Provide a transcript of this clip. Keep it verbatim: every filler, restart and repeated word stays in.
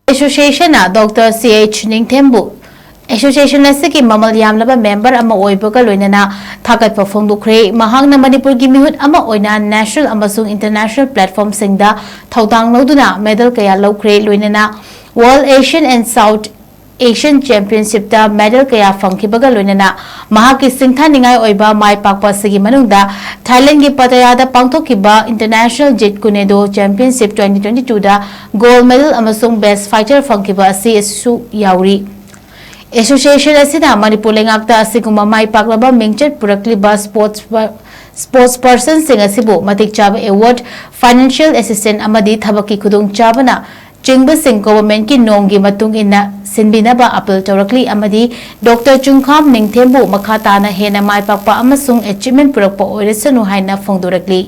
ꯑꯦꯁꯣꯁꯤꯌꯦꯁꯟꯅ doctor ꯁꯤ H ꯅꯤꯡꯊꯦꯝꯕꯨ association ꯑꯁꯤꯒꯤ ꯃꯃꯜ ꯌꯥꯝꯂꯕ ꯃꯦꯝꯕꯔ ꯑꯃ ꯑꯣꯏꯕꯒ ꯂꯣꯏꯅꯅ ꯊꯥꯒꯠꯄ ꯐꯣꯡꯗꯣꯛꯈ꯭ꯔꯦ꯫ ꯃꯍꯥꯛꯅ ꯃꯅꯤꯄꯨꯔꯒꯤ ꯃꯤꯍꯨꯠ ꯑꯃ ꯑꯣꯏꯅ ꯅꯦꯁꯅꯦꯜ ꯑꯃꯁꯨꯡ ꯏꯟꯇꯔꯅꯦꯁꯅꯦꯜ ꯄ꯭ꯂꯦꯠꯐꯣꯔꯝꯁꯤꯡꯗ ꯊꯧꯗꯥꯡ ꯂꯧꯗꯨꯅ ꯃꯦꯗꯜ ꯀꯌꯥ ꯂꯧꯈ꯭ꯔꯦ꯫ ꯂꯣꯏꯅꯅ world, Asian and south Asian ꯆꯦꯝꯄꯤꯌꯟꯁꯤꯞꯇ ꯃꯦꯗꯜ ꯀꯌꯥ ꯐꯪꯈꯤꯕꯒ ꯂꯣꯏꯅꯅ ꯃꯍꯥꯛꯀꯤ ꯁꯤꯡꯊꯥꯅꯤꯡꯉꯥꯏ ꯑꯣꯏꯕ ꯃꯥꯏ ꯄꯥꯛꯄ ꯑꯁꯤꯒꯤ ꯃꯅꯨꯡꯗ ꯊꯥꯏꯂꯦꯟꯒꯤ ꯄꯇꯌꯥꯗ ꯄꯥꯡꯊꯣꯛꯈꯤꯕ ꯏꯟꯇꯔꯅꯦꯁꯅꯦꯜ ꯖꯤꯠ ꯀꯨꯅꯦꯗꯣ ꯆꯦꯝꯄꯤꯌꯟꯁꯤꯞ ꯇ꯭ꯋꯦꯟꯇꯤ ꯇ꯭ꯋꯦꯟꯇꯤ ꯇꯨꯗ ꯒꯣꯜꯗ ꯃꯦꯗꯜ ꯑꯃꯁꯨꯡ ꯕꯦꯁ꯭ꯠ ꯐꯥꯏꯇꯔ ꯐꯪꯈꯤꯕ ꯑꯁꯤ ꯑꯁꯤꯁꯨ ꯌꯥꯎꯔꯤ꯫ ꯑꯦꯁꯣꯁꯤꯌꯦꯁꯟ ꯑꯁꯤꯅ ꯃꯅꯤꯄꯨꯔ ꯂꯩꯉꯥꯛꯇ ꯑꯁꯤꯒꯨꯝꯕ ꯃꯥꯏ ꯄꯥꯛꯂꯕ ꯃꯤꯡꯆꯠ ꯄꯨꯔꯛꯂꯤꯕ ꯁ꯭ꯄꯣꯔꯠꯁ ꯄꯔ-, ꯁ꯭ꯄꯣꯔꯠꯁ ꯄꯔꯁꯟꯁꯤꯡ ꯑꯁꯤꯕꯨ ꯃꯇꯤꯛ ꯆꯥꯕ ꯑꯦꯋꯥꯔꯗ, ꯐꯥꯏꯅꯥꯟꯁꯤꯌꯦꯜ ꯑꯦꯁꯤꯁꯇꯦꯟꯁ ꯑꯃꯗꯤ ꯊꯕꯛꯀꯤ ꯈꯨꯗꯣꯡꯆꯥꯕꯅ ꯆꯤꯡꯕꯁꯤꯡ ꯒꯣꯚꯔꯟꯃꯦꯟꯠꯀꯤ ꯅꯣꯡꯒꯤ ꯃꯇꯨꯡ ꯏꯟꯅ ꯁꯤꯟꯕꯤꯅꯕ ꯑꯄꯤꯜ ꯇꯧꯔꯛꯂꯤ ꯑꯃꯗꯤ ꯗꯣꯛꯇꯔ ꯆꯨꯡꯈꯥꯝ ꯅꯤꯡꯊꯦꯝꯕꯨ ꯃꯈꯥ ꯇꯥꯅ ꯍꯦꯟꯅ ꯃꯥꯏ ꯄꯥꯛꯄ ꯑꯃꯁꯨꯡ ꯑꯦꯆꯤꯚꯃꯦꯟꯠ ꯄꯨꯔꯛꯄ ꯑꯣꯏꯔꯁꯅꯨ ꯍꯥꯏꯅ ꯐꯣꯡꯗꯣꯔꯛꯂꯤ꯫